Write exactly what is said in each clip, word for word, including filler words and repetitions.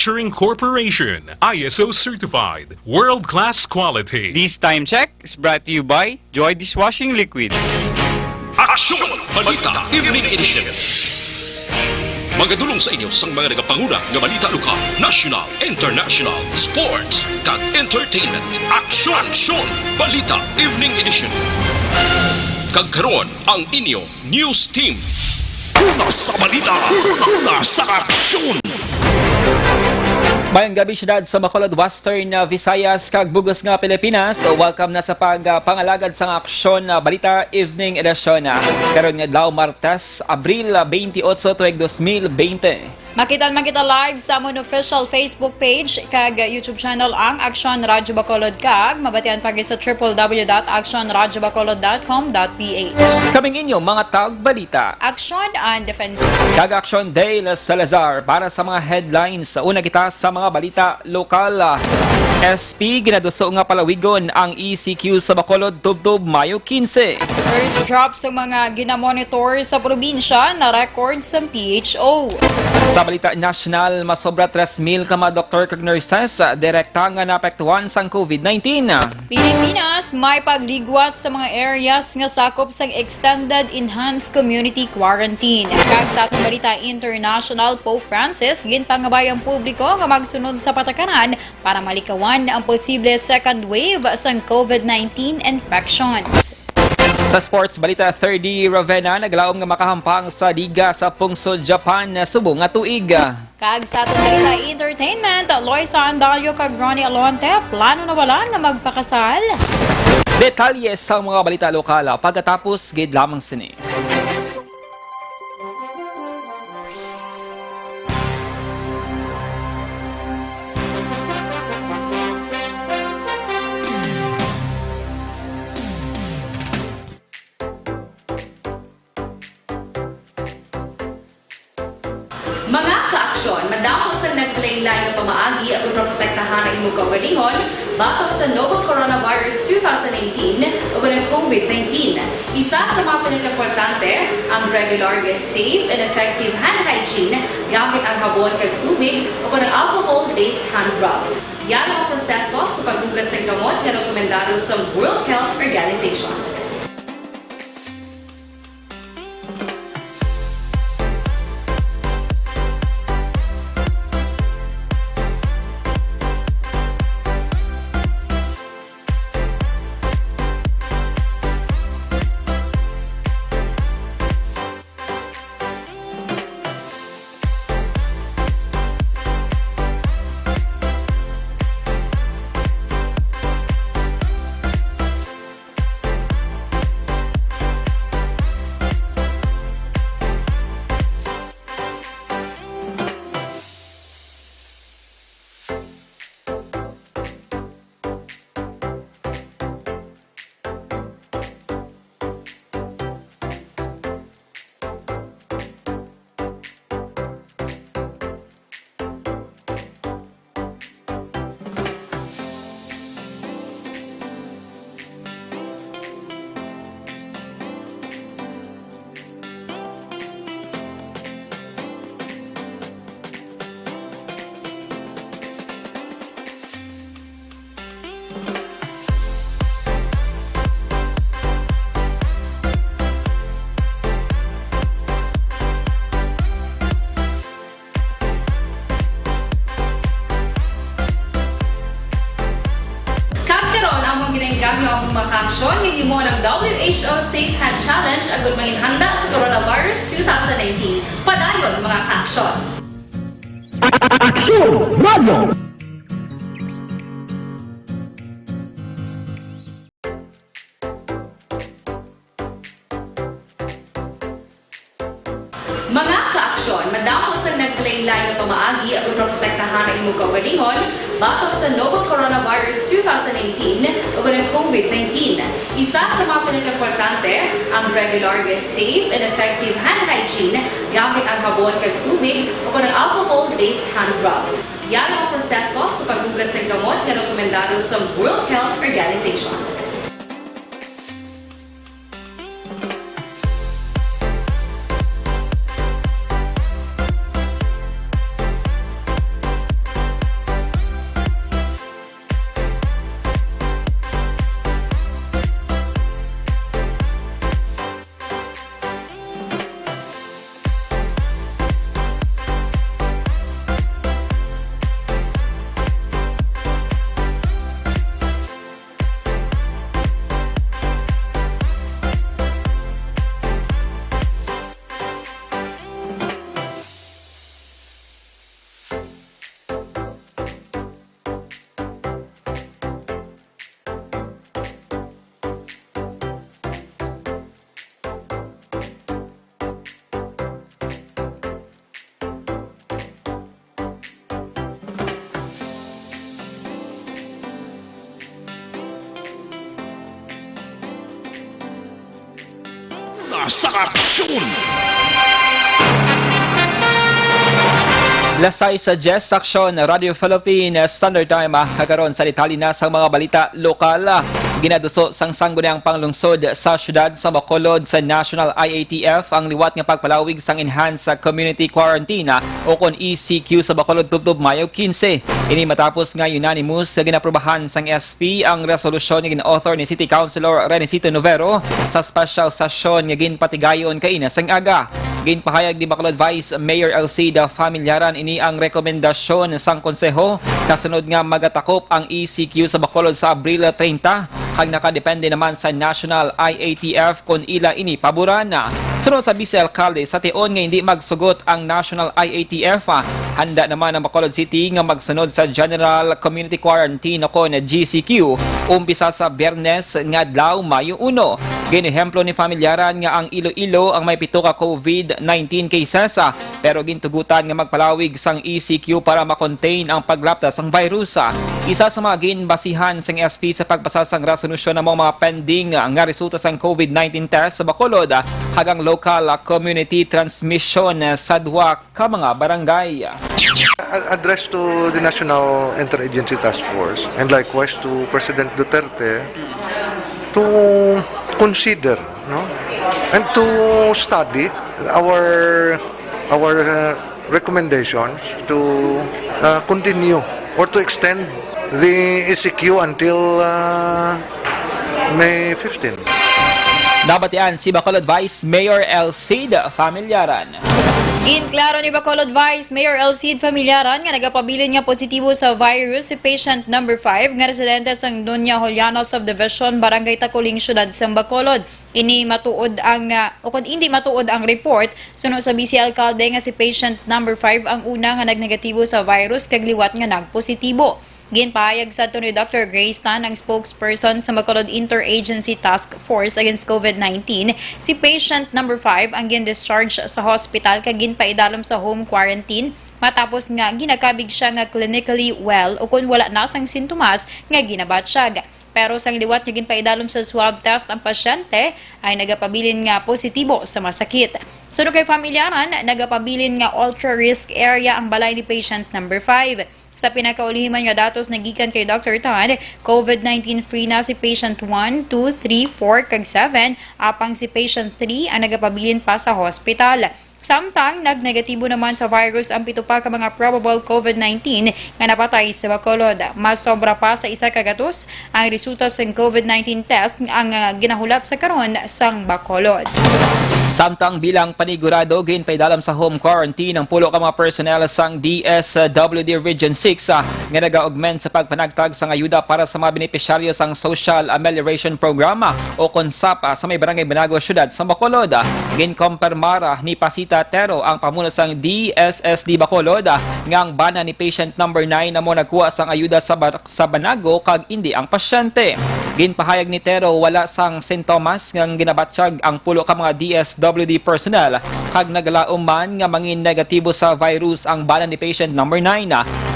Manufacturing Corporation, I S O certified, world-class quality. This time check is brought to you by Joy Dishwashing Liquid. Aksyon! Balita Evening Edition. Magadulong sa inyo sang mga nagapanguna nga balita lokal, national, international, sports, kag entertainment. Aksyon! Aksyon! Balita Evening Edition. Kag karon, ang inyo news team. Una sa balita, una sa aksyon. Mayong gabi, syudad sa Bacolod, Western, uh, Visayas, kag bug-os nga Pilipinas. Welcome na sa pag, uh, pangalagad sang Aksyon, uh, Balita Evening Edition, uh, karon nga adlaw, Martes, Abril, uh, twenty-eight, tuig dos mil bente. Makita man kita live sa amon official Facebook page kag YouTube channel, ang Aksyon Radyo Bacolod, kag mabatian pa gid sa triple W dot aksyon radyo bacolod dot com dot P H. Kaming inyo mga tagbalita. Aksyon and Defense. Kag Aksyon Dale Salazar para sa mga headlines. Una kita sa mga balita lokal. S P ginaduso nga palawigon ang E C Q sa Bacolod tubtob Mayo quince. First drop sa mga ginamonitor sa probinsya na record sa P H O. Sa balita nasyonal, masobra tres mil ka mga doktor kag nurses direkta nga naapektuhan sang COVID nineteen. Pilipinas, may pagligwat sa mga areas nga sakop sang extended enhanced community quarantine. Kag sa atong balita international, Pope Francis ginpangabay ang publiko nga magsunod sa patakaran para malikawan ang posible second wave sang COVID nineteen infections. Sa sports balita, Thirdy Ravenna naglaom nga makahampang sa liga sa pungsod Japan subong nga tuig. Kag sa atong balita entertainment, Loisa Andalio kag Ronnie Alonte plano na wala nga magpakasal. Detalye sa mga balita lokal pagkatapos gid lamang sini. Mga kaaksyon, madamo sang naglain-lain nga pamaagi agud maprotektahan ang imo kaugalingon batok sa novel coronavirus two thousand nineteen ug ang COVID nineteen. Isa sa mga pinakaimportante, ang regular nga safe and effective hand hygiene gamit ang habon kag tubig o kon ang alcohol-based hand rub. Yara ang proseso sa paghugas sang kamot nga rekomendado sa World Health Organization. Kag karon, amon ginaengganyo ang mga kaaksyon nga himo ng W H O Safe Hand Challenge agud manginhanda sa coronavirus two thousand nineteen. Padayon, mga kaaksyon. Aksyon Radio! Mga kaaksyon, madamo sang naglain-lain nga pamaagi agud maprotektahan ang imo kaugalingon batok sa novel coronavirus two thousand nineteen ug ang COVID nineteen. Isa sa mga pinakaimportante, ang regular nga safe and effective hand hygiene gamit ang habon kag tubig o kon ang alcohol-based hand rub. Yara ang proseso sa paghugas sang kamot nga rekomendado sa World Health Organization. Sa aksyon! Lasay sa Jess Aksyon, Radio Philippine Standard Time, ah, kagaron sa detalye na sa mga balita lokal. Ah, ginaduso sang Sangguniang Panglungsod sa siyudad sa Bacolod sa National I A T F ang liwat nga pagpalawig sang Enhanced Community Quarantine, ah, o kon E C Q sa Bacolod tubtob Mayo quince. Ini matapos nga unanimous nga ginaprubahan sang S P ang resolusyon nga gin-author ni City Councilor Renisito Novero sa special session nga ginpatigayon kaina sang aga. Ginpahayag ni Bacolod Vice Mayor Elcida Familiaran ini ang rekomendasyon sang konseho kasunod nga magatakop ang E C Q sa Bacolod sa Abril treinta, kag nakadepende naman sa National I A T F kon ila ini paboran. Suno sa Vice Alcalde, sa tion nga hindi magsugot ang National I A T F, ah, handa naman ang Bacolod City nga magsunod sa General Community Quarantine o kon G C Q, umpisa sa Biyernes nga adlaw, Mayo uno. Ginehemplo ni Familiaran nga ang Iloilo ang may pito ka COVID nineteen cases, ah, pero gintugutan nga magpalawig sang E C Q para ma-contain ang paglapta sang virus. Isa sa mga ginbasihan sang S P sa pagpasa sang resolusyon amo ang mga pending nga resulta sang COVID nineteen test sa Bacolod, kag ang local community transmission sa duha ka mga barangay. A-, address to the National Interagency Task Force and likewise to President Duterte to consider, no, and to study our, our, uh, recommendations to, uh, continue or to extend the E C Q until, uh, May fifteen. Nabatian si Bacolod Vice Mayor Elcid Familiaran. Ginklaro ni Bacolod Vice Mayor Elcid Familiaran nga nagapabilin nga positibo sa virus si patient number five nga residente sang Doña Juliana Subdivision, Barangay Taculing, Siyudad sang Bacolod. Ini matuod ang, ah, o kon hindi matuod ang report, suno sa Vice Alcalde nga si patient number five ang una nga nagnegatibo sa virus kag liwat nga nagpositibo. Ginpahayag sadto ni Doctor Grace Tan, ang spokesperson sa Bacolod Interagency Task Force Against COVID nineteen, si patient number five ang gin-discharge sa hospital kag ginpaidalom sa home quarantine matapos nga ginakabig siya nga clinically well o kon wala na sang sintomas nga ginabatyag. Pero sang liwat nga ginpaidalom sa swab test ang pasyente, ay nagapabilin nga positibo sa masakit. Suno kay familiaran, nagapabilin nga ultra-risk area ang balay ni patient number five. Sa pinakaulihiman nga datos nagikan kay Doctor Tan, COVID nineteen free na si patient one, two, three, four, kag seven, apang si patient three ang nagapabilin pa sa hospital. Samtang nagnegatibo naman sa virus ang pito pa ka mga probable COVID nineteen nga napatay sa Bacolod. Mas sobra pa sa isa ka gatos ang resulta sang COVID nineteen test ang, ah, ginahulat sa karon sang Bacolod. Samtang bilang panigurado, ginpaidalom sa home quarantine ang pulo ka mga personnel sang D S W D Region six, ah, nga nag-augment sa pagpanagtag sang ayuda para sa mga benepisyaryo sang Social Amelioration Program, ah, o kon SAP, ah, sa may Barangay Banago, Siyudad sa Bacolod. Ah, ginkompirmar, ah, ni Pasita Tero, ang pamuno sang D S S D Bacolod, ah, nga ang bana ni patient number nine amo nagkuha sang ayuda sa bar-, sa Banago kag indi ang pasyente. Ginpahayag ni Tero, wala sang sintomas nga ginabatyag ang pulo ka mga D S W D personnel, kag naglaom man nga mangin negatibo sa virus ang bana ni patient number nine.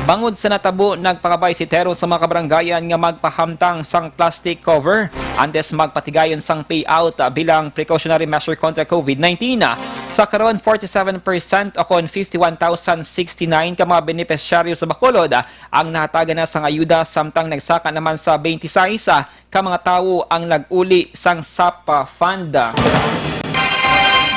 Bangod sa natabo, nagpakabay si Tero sa mga kabarangayan nga magpahamtang sang plastic cover antes magpatigayon sang payout, ah, bilang precautionary measure kontra COVID nineteen. Sa karon, forty-seven percent o kon fifty-one thousand sixty-nine ka mga benepisyaryo sa Bacolod, ah, ang nahatagan na sang ayuda, samtang nagsaka naman sa twenty-six, ah, ka mga tawo ang nag-uli sang SAP fund.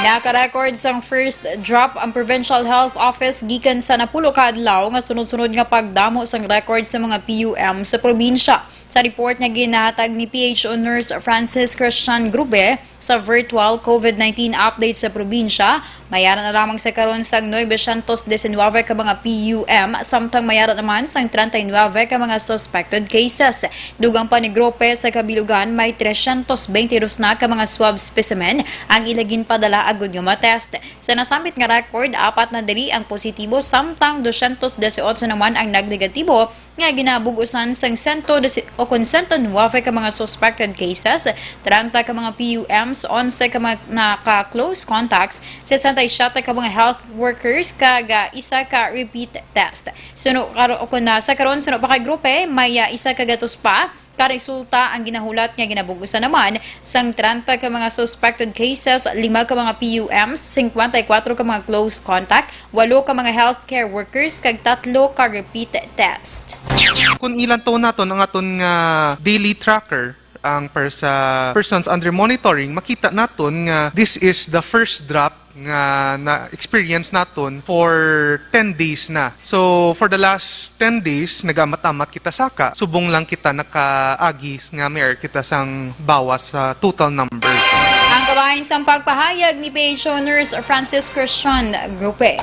Naka-record sang first drop ang Provincial Health Office gikan sa napulo ka adlaw nga sunod-sunod nga pagdamo sang record sa mga P U M sa probinsya. Sa report nga ginahatag ni P H O Nurse Francis Christian Grube sa virtual COVID nineteen update sa probinsya, may ara na lamang sa karon sang novecientos diecinuebe ka mga P U M, samtang may ara naman sang treinta y nueve ka mga suspected cases. Dugang pa ni Grube, sa kabilugan may trescientos beintidos na ka mga swab specimen ang ila ginpadala agud nga ma-test. Sa nasambit nga record, apat na diri ang positibo, samtang dosyentos disiotso naman ang nagnegatibo, nga ginabug-usan sang sento disi-, o kon sento nuebe ka mga suspected cases, treinta ka mga P U Ms, onse ka mga naka-close contacts, sesenta y siete ka mga health workers, kag, ah, isa ka repeat test. Suno karo-, o kon, ah, sa karon, suno pa kay Grube, may, ah, isa ka gatos pa Karesulta ang ginahulat nga ginabug-usan naman sang treinta ka mga suspected cases, lima ka mga P U Ms, singkwenta y kuwatro ka mga close contact, walo ka mga healthcare workers, kag tatlo ka repeat test. Kung ilantaw naton ang aton nga daily tracker, ang per-, sa persons under monitoring, makita naton nga this is the first drop nga na-experience naton for ten days na. So, for the last ten days, nag-amat-amat kita saka. Subong lang kita nakaagi nga may kita sang bawas sa total number. Ang kabahin sang pagpahayag ni P H O Nurse Francis Christian Grupe.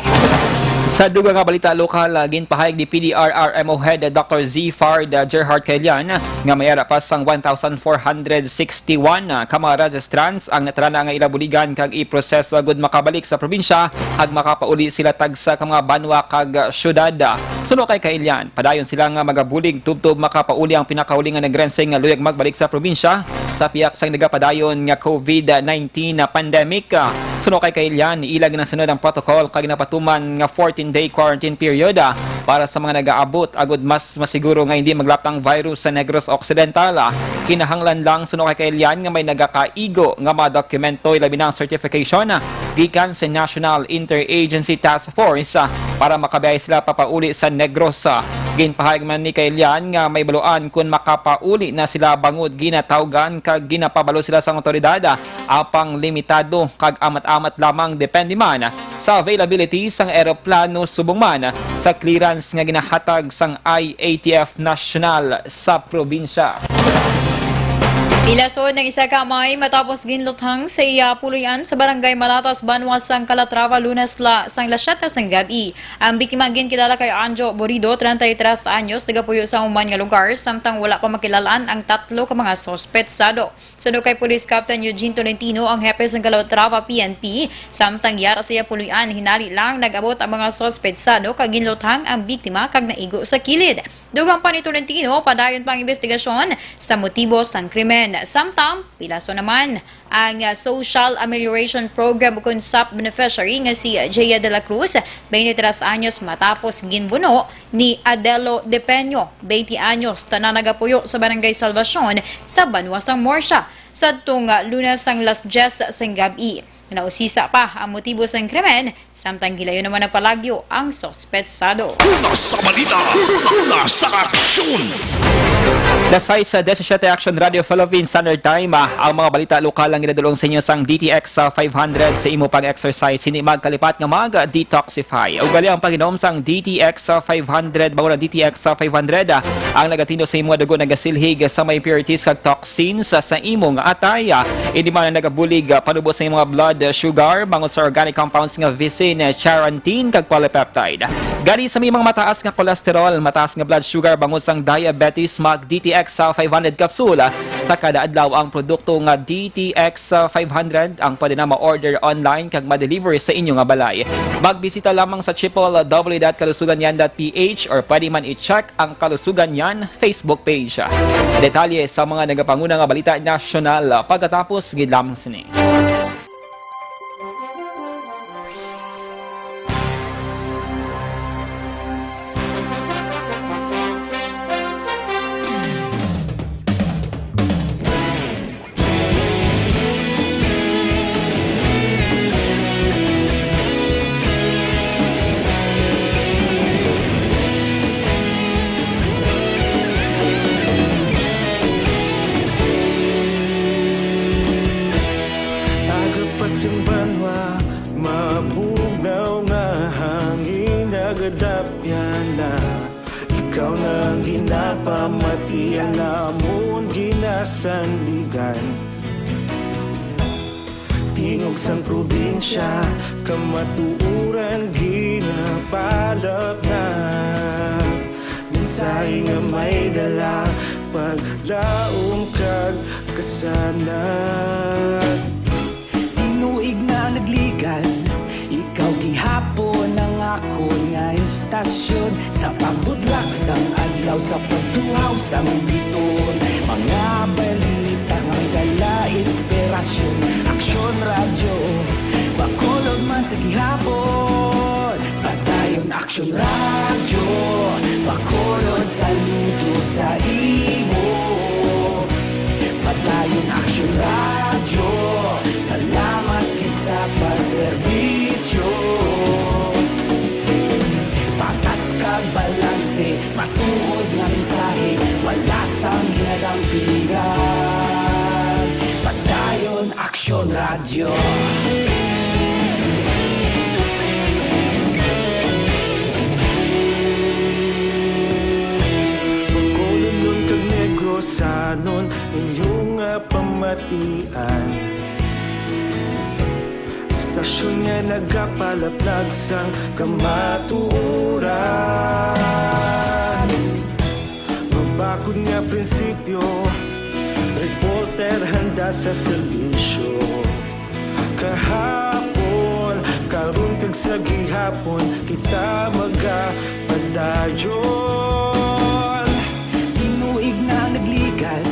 Sa dugang nga balita lokal, ah, ginpahayag ni P D R R M O Head, ah, Doctor Zfard, ah, Gerhard Caillan, ah, nga may ara pa sang one thousand four hundred sixty-one, ah, ka mga registrants ang natarana nga ila buligan kag iproseso agud makabalik sa probinsya kag makapauli sila tagsa ka mga banwa kag, ah, syudad. Suno kay Caillan, padayon sila nga magabulig tubtob makapauli ang pinakauli nga nagrense nga luyag magbalik sa probinsya sa pihak sang nagapadayon nga COVID nineteen na pandemic. Suno kay Caillan, ila ginasunod ang protocol kag napatuman nga fourteen-day quarantine period, ah, para sa mga nagaabot agud mas masiguro nga hindi maglaptang virus sa Negros Occidental. Ah, kinahanglan lang, suno kay Caillan, nga may nagakaigo nga mga dokumento, ilabi na ang certification, ah, gikan sa National Interagency Task Force, ah, para makabiyahe sila papauli sa Negros. Ah, ginpahayag man ni Caillan nga may baluan kon makapauli na sila bangod ginatawgan kag ginapabalo sila sang awtoridad, ah, apang limitado kag amat-amat lamang depende man sa availability sang eroplano subong man sa clearance nga ginahatag sang I A T F National sa probinsya. Pilason ang isa ka amay matapos ginluthang sa iya puloy-an sa Barangay Malatas, banwa sang Calatrava, Lunes la sang alas siyete sang gab-i. Ang biktima ginkilala kay Anjo Borido, treinta y tres anyos, nagapuyo sa human nga lugar, samtang wala pa makilal-an ang tatlo ka mga suspetsado. Suno kay Police Captain Eugene Tolentino, ang hepe sang Calatrava P N P, samtang yara sa iya puloy-an, hinali lang nag-abot ang mga suspetsado kag ginluthang ang biktima kag naigo sa kilid. Dugang pa ni Tolentino, padayon pa ang imbestigasyon sa motibo sang krimen. Samtang pilaso naman ang, ah, Social Amelioration Program ukon sap beneficiary nga si Jaya de la Cruz, twenty-three anyos, matapos ginbuno ni Adelo De Peño, twenty anyos, tanan nagapuyo sa Barangay Salvacion sa banwa sang Murcia. Sadtong, ah, Lunes sang alas diyes sang gab-i, nausisa pa ang motibo sang krimen, samtang gilayon naman nagpalagyo ang suspetsado. Una sa balita, una sa aksyon. Nasay sa disisiete Action Radio Philippines Standard Time, ah, ang mga balita lokal ang ginadulong sa inyo sang D T X, ah, five hundred. Sa imo pang-exercise, hindi magkalipat nga mag-detoxify. Ugali ang pag-inom sang D T X, ah, five hundred, mao na D T X, ah, five hundred, ah, ang nagatino sa imo dugo nagasilhig sa mga impurities kag toxins sa, sa imong atay. Ah, ini man ang nagabulig, ah, panubo sa imong blood, ah, sugar, bangod sa organic compounds nga visin, ah, charantin, kag polypeptide. Gani sa may mga mataas nga cholesterol, mataas nga blood sugar, bangod sang diabetes, mag D T X, ah, five hundred capsule, ah, sa kada adlaw. Ang produkto nga D T X, ah, five hundred ang pwede na ma-order online kag ma-deliver sa inyo nga balay. Magbisita lamang sa triple W dot kalusuganyan dot P H or pwede man i-check ang Kalusugan Yan Facebook page. Detalye sa mga nagapanguna nga balita nasyonal pagkatapos gid lamang sini. Aga pa sing banwa, mabugnaw nga hangin nagadapyan na. Ikaw na ang ginapamati, ang amon ginasandigan. Tingog sang probinsya, kamatuoran ginapalapnag. Mensahe nga may dala, paglaom kag kasanag. Tinuig na nagligan, ikaw gihapon ang akon nga estasyon. Sa pagbutlak sang adlaw, sa pagtuhaw sang biton, mga balita nga dala inspirasyon. Aksyon Radyo, Bacolod man sa gihapon. Padayon Aksyon Radyo, Bacolod, saludo sa imo. Radyo. Bacolodon kag Negrosanon, inyo nga pamatian. Estasyon nga nagapalaplag sang kamatuoran. Mabakod nga prinsipyo, reporter handa sa serbisyo. Kahapon, karon kag sa gihapon, kita magapadayon. Tinuig na nagligad,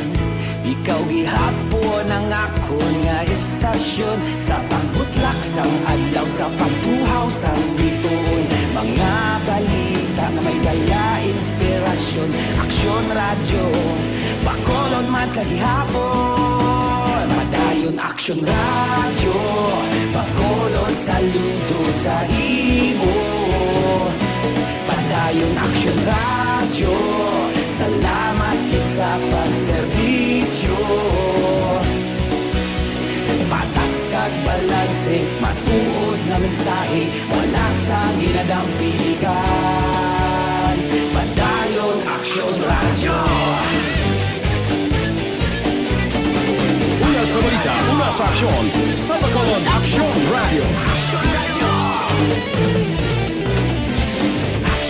ikaw gihapon ang akon nga estasyon. Sa pagbutlak sang adlaw, sa pagtuhaw sang bituon, mga balita nga may dala inspirasyon. Aksyon Radyo, Bacolod man sa gihapon. Padayon Aksyon Radyo, Bacolod saludo sa imo. Padayon Aksyon Radyo, salamat gid sa pagserbisyo. Patas kag balanse, matuod nga mensahe, wala sang ginadampiligan. Padayon Aksyon Radyo. Una sa balita, una sa aksyon, sa Bacolod Aksyon Radyo.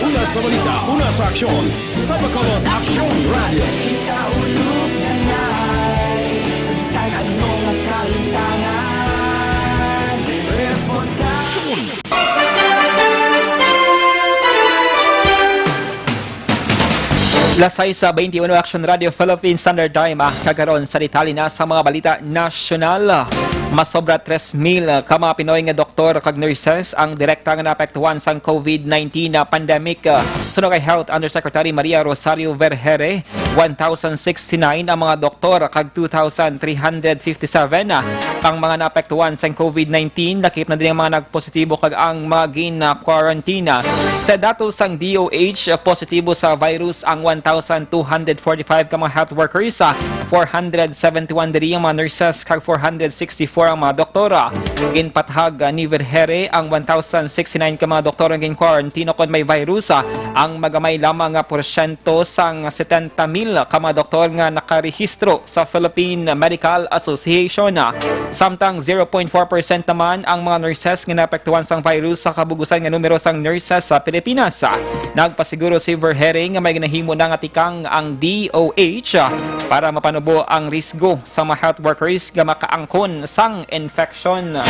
Una sa balita, una sa aksyon, sa Bacolod Aksyon Radyo. Kita ulog na nai, sa bisan anong kalintangan, responsable. Las sais sa twenty-one Action Radio Philippines Standard Time, ah, kag karon sa detalye na sa mga balita nasyonal. Masobra tres mil ka mga Pinoy nga doktor kag nurses ang direkta nga naapektuhan sang COVID nineteen na pandemic. Suno kay Health Undersecretary Maria Rosario Vergeire, one thousand sixty-nine ang mga doktor kag two thousand three hundred fifty-seven ang mga naapektuhan sang COVID nineteen. Lakip na din ang mga nagpositibo kag ang mga gin-quarantine. Sa datos sang D O H, positibo sa virus ang one thousand two hundred forty-five ka mga health workers, four hundred seventy-one diri ang mga nurses kag four hundred sixty-four ang mga doktora. Ginpatahag ni Vergeire ang one thousand sixty-nine ka mga doktor nga gin-quarantine kon may virus. Ang magamay lamang nga porsyento sang setenta mil ka mga doktor nga nakarehistro sa Philippine Medical Association. Samtang zero point four percent naman ang mga nurses nga naapektuhan sang virus sa kabug-usan nga numero sang nurses sa Pilipinas. Nagpasiguro si Vergeire nga may ginahimo na nga tikang ang D O H para mapanubo ang risgo sa mga health workers nga makaangkon sang infection.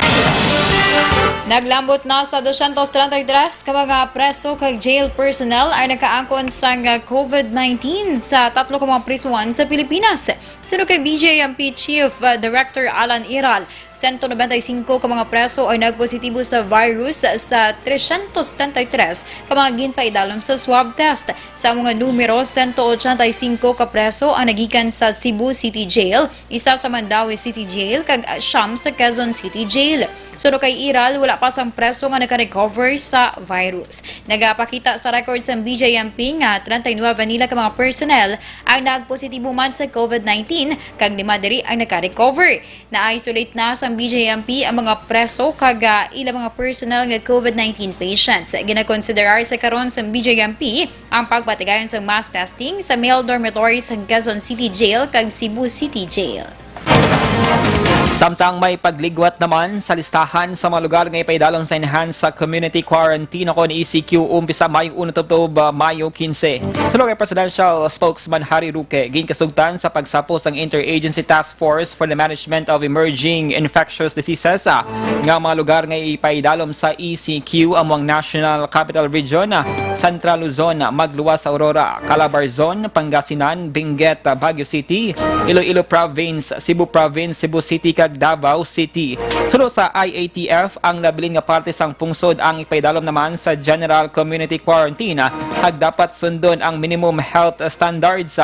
Naglambot na sa dosyentos treinta y tres ka mga preso kag jail personnel ang nakaangkon sang COVID nineteen sa tatlo ka mga prisuhan sa Pilipinas. Suno kay B J M P Chief, uh, Director Alan Iral, sento nobenta y singko ka mga preso ang nagpositibo sa virus sa tresyentos setenta y tres ka mga ginpaidalom sa swab test. Sa mga numero, sento ochenta y singko ka preso ang nagikan sa Cebu City Jail, isa sa Mandaue City Jail, kag siyam sa Quezon City Jail. Suno kay Iral, wala pa sang preso nga naka-recover sa virus. Nagapakita sa record sang B J M P nga treinta y nueve nila ka mga personnel ang nagpositibo man sa COVID nineteen, kag lima diri ang naka-recover. Na-isolate na sang B J M P ang mga preso kag, ah, ilang mga personnel nga COVID nineteen patients. Ginakonsiderar sa karon sang B J M P ang pagpatigayon sang mass testing sa male dormitories sang Quezon City Jail kag Cebu City Jail. Samtang may pagligwat naman sa listahan sa mga lugar nga ipaidalom sa enhanced community quarantine o kon E C Q, umpisa Mayo uno tubtob, ah, Mayo quince. Suno kay Presidential Spokesman Harry Roque, ginkasugtan sa pagsapo sang Interagency Task Force for the Management of Emerging Infectious Diseases, ah, nga mga lugar nga ipaidalom sa E C Q amo ang National Capital Region, ah, Central Luzon, Magluwas, Aurora, Calabarzon, Pangasinan, Benguet, Baguio City, Iloilo Province, Cebu Province, Cebu City, kag Davao City. Suno sa I A T F, ang nabilin nga parte sang pungsod ang ipaidalom naman sa General Community Quarantine, kag dapat sundon ang minimum health standards.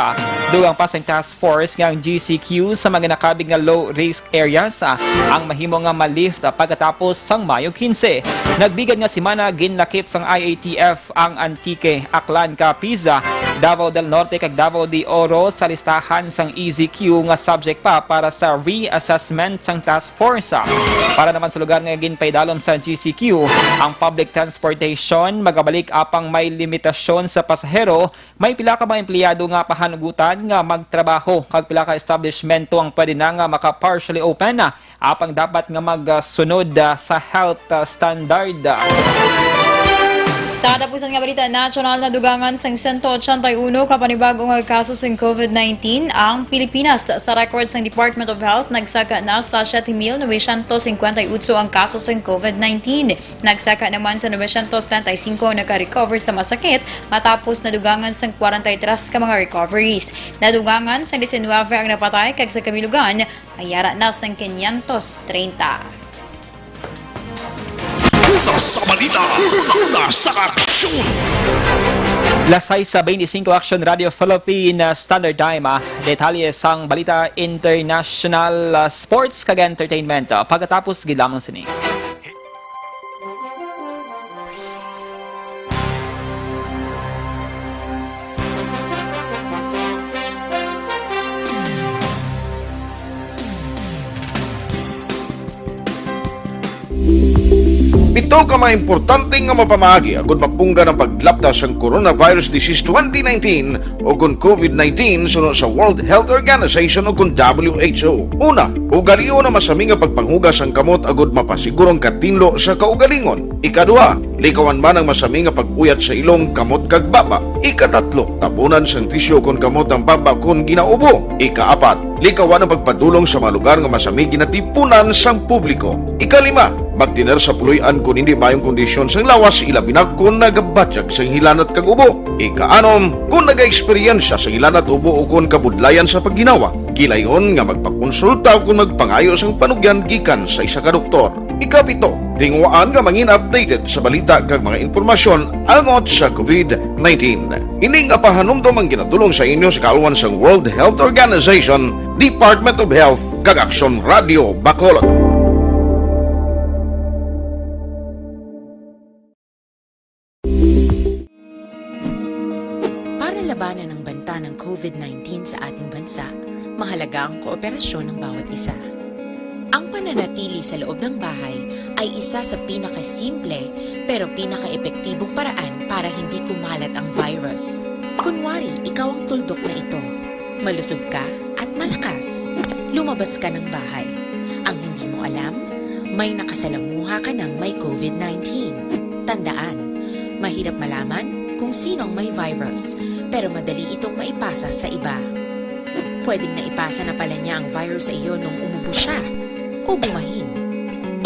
Dugang pa sang task force nga ang G C Q sa mga nakabig nga low risk areas, ah, ang mahimo nga ma-lift, ah, pagkatapos sang Mayo quince. Nagbigad nga semana, ginlakip sang I A T F ang Antique, Aklan, Capiz, ah, Davao del Norte kag Davao de Oro sa listahan sang E C Q nga subject pa para sa reassessment sang task force. Para naman sa lugar nga ginpaidalom sa G C Q, ang public transportation magabalik apang may limitasyon sa pasahero, may pila ka mga empleyado nga pahanugutan nga magtrabaho, kag pila ka establishmento ang pwede na nga maka-partially open, apang dapat nga magsunod, ah, sa health, ah, standard. Sa katapusan nga balita nasyonal, nadugangan sang sento ochenta y uno ka panibago nga kaso sang COVID nineteen ang Pilipinas. Sa record sang Department of Health, nagsaka na sa siyete mil novecientos cincuenta y ocho ang kaso sang COVID nineteen. Nagsaka naman sa novecientos setenta y cinco ang naka-recover sa masakit, matapos nadugangan sang kwarenta y tres ka mga recoveries. Nadugangan sang diecinuebe ang napatay, kag sa kabilugan, may ara na sang quinientos treinta. Una sa balita, una sa aksyon. Las sais sa veinticinco, Action Radio Philippine, uh, Standard Time, ah. Detalye sang balita international, uh, sports kag entertainment, uh, pagkatapos gid lamang sini. Pito ka mga importante nga mapamaagi agud mapunggan ang paglapta sang coronavirus disease twenty nineteen o kon COVID nineteen suno sa World Health Organization o kon W H O. Una, ugalion ang masami nga pagpanghugas sang kamot agud mapasiguro ang katinlo sa kaugalingon. Ikaduha, likawan man ang masami nga pag-uyat sa ilong, kamot, kag baba. Ikatatlo, tabunan sang tisyu kon kamot ang baba kon ginaubo. Ikaapat, likawan ang pagpadulong sa mga lugar nga masami ginatipunan sang publiko. Ikalima, magtener sa puloy-an kon hindi maayong kondisyon sang lawas, ilabi na kon nagabatyag sang hilanat kag ubo. Ikaanom, kon nagaeksperyensya sa hilanat, ubo, o kon kabudlayan sa pagginawa, gilayon nga magpakonsulta o kon magpangayo sang panugyan gikan sa isa ka doktor. Ikapito, tinguhaan nga mangin updated sa balita kag mga impormasyon angot sa COVID nineteen. Ini nga pahanumdom ang ginadul-ong sa inyo sa kaalwan sang World Health Organization, Department of Health, kag Aksyon Radio Bacolod. Para labanan ang banta ng COVID nineteen sa ating bansa, mahalaga ang kooperasyon ng bawat isa. Ang pananatili sa loob ng bahay ay isa sa pinakasimple pero pinakaepektibong paraan para hindi kumalat ang virus. Kunwari, ikaw ang tuldok na ito. Malusog ka at malakas. Lumabas ka ng bahay. Ang hindi mo alam, may nakasalamuha ka ng may COVID nineteen. Tandaan, mahirap malaman kung sino ang may virus, pero madali itong maipasa sa iba. Pwedeng naipasa na pala niya ang virus sa iyo nung umubo siya o bumahin.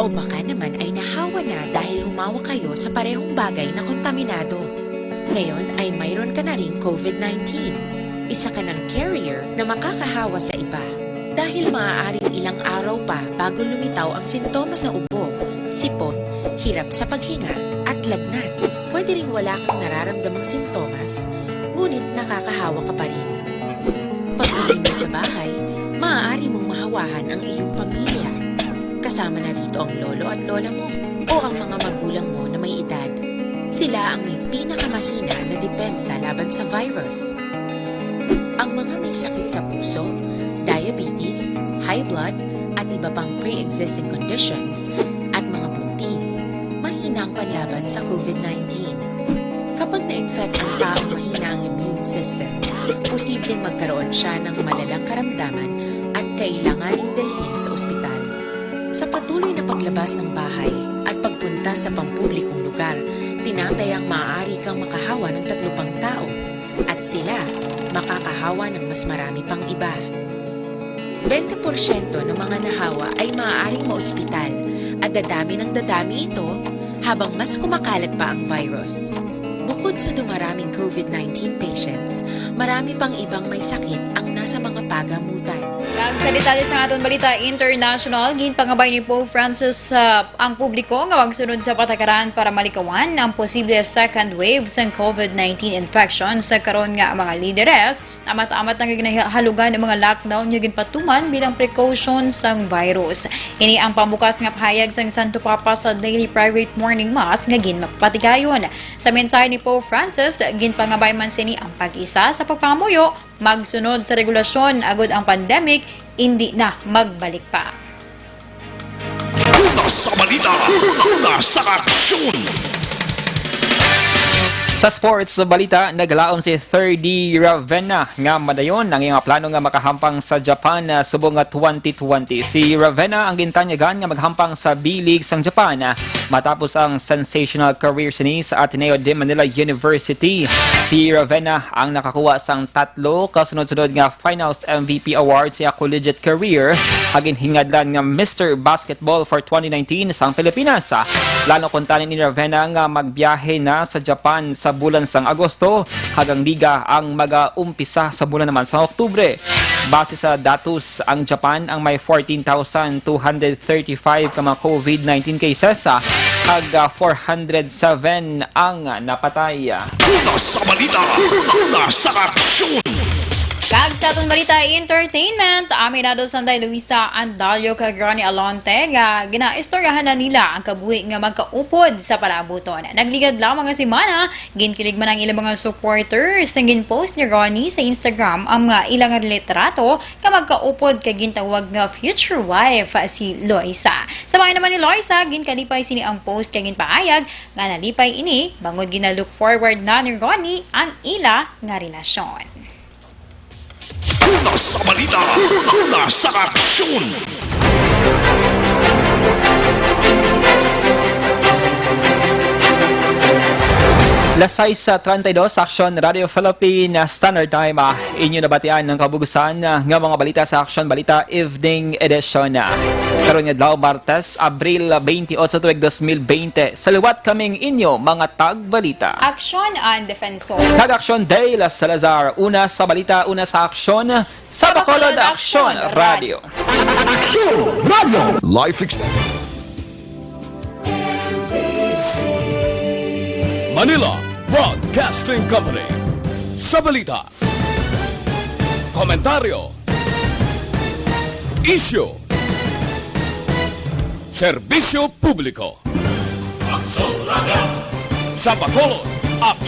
O baka naman ay nahawa na dahil humawak kayo sa parehong bagay na kontaminado. Ngayon ay mayroon ka na ring COVID nineteen. Isa ka ng carrier na makakahawa sa iba. Dahil maaaring ilang araw pa bago lumitaw ang sintomas sa ubo, sipon, hirap sa paghinga, at lagnat. Pwede ring wala kang nararamdamang sintomas, ngunit nakakahawa ka pa rin. Pag-uwi mo sa bahay, maaari mong mahawahan ang iyong pamilya. Kasama na rito ang lolo at lola mo o ang mga magulang mo na may edad. Sila ang may pinakamahina na depensa laban sa virus. Ang mga may sakit sa puso, diabetes, high blood, at iba pang pre-existing conditions, at mga buntis, mahina ang panlaban sa COVID nineteen. Kapag na-infect ang taong mahina ang immune system, posibleng magkaroon siya ng malalang karamdaman at kailanganing dalhin sa ospital. Sa patuloy na paglabas ng bahay at pagpunta sa pampublikong lugar, tinatayang maaari kang makahawa ng tatlo pang tao at sila makakahawa ng mas marami pang iba. Bente porsyento ng mga nahawa ay maaaring maospital at dadami ng dadami ito habang mas kumakalat pa ang virus. Bukod sa dumaraming COVID nineteen patients, marami pang ibang may sakit ang nasa mga pagamutan. Kag Sa detalye sa aton balita international, ginpangabay ni Pope Francis sa ang publiko nga magsunod sa patakaran para malikawan ang posible second wave sang COVID nineteen infection sa karon nga mga lideres. Amat-amat nga ginahalugan ang mga lockdown nga ginpatuman bilang precaution sang virus. Ini ang pambukas nga pahayag sang Santo Papa sa daily private morning mass nga ginpatigayon. Sa mensahe ni Pope Francis, ginpangabay man sini ang pag-isa sa pagpangamuyo, magsunod sa regulasyon agud ang pandemic indi na magbalik pa. Una sa balita, una sa aksyon. Sa sports balita, naglaom si Thirdy Ravenna nga madayon ang iyang plano nga makahampang sa Japan, ah, subong nga twenty twenty. Si Ravenna ang gintanyagan nga maghampang sa B-League sang Japan, ah, matapos ang sensational career sini sa Ateneo de Manila University. Si Ravenna ang nakakuha sang tatlo ka sunod-sunod nga Finals M V P Award sa iya collegiate career, nga ginhingadlan nga Mister Basketball for twenty nineteen sang Pilipinas. Plano kuntani ni Ravenna nga magbiyahe na sa Japan sa bulan sang Agosto, kag ang liga ang magaumpisa sa bulan naman sa Oktubre. Base sa datos, ang Japan ang may fourteen thousand two hundred thirty-five ka mga COVID nineteen cases, ah, kag, ah, four hundred seven ang napatay. Una sa balita, una sa aksyon. Kag sa aton balita entertainment, aminado Sanday Luisa Andalio kag Ronnie Alonte nga ginaistoryahan na nila ang kabuhi nga magkaupod sa palaabuton. Nagligad lamang nga semana, ginkilig man ang ilang mga supporters. Ang ginpost ni Ronnie sa Instagram ang mga ilang litrato nga magkaupod kag gintawag nga future wife si Loisa. Sa bahin naman ni Loisa, ginkalipay sini ang post kag ginpahayag nga nalipay ini bangod gina-look forward na ni Ronnie ang ila nga relasyon. Una sa balita, una sa aksyon. Las sais treinta y dos, Aksyon Radio Philippine Standard Time. Ah, inyo nabatian ang kabugusan, ah, nga mga balita sa Aksyon Balita Evening Edition. Ah, karon nga adlaw, Martes, Abril twenty-eight, tuig twenty twenty. Sa liwat kaming inyo mga tagbalita. Aksyon ang defensor. Kag Aksyon Dale Salazar, una sa balita, una sa aksyon, sa Bacolod Aksyon Radio. Aksyon Radio. Life ex- Manila Broadcasting Company. Sa balita, komentaryo, isyu, serbisyo publiko. Sa Bacolod,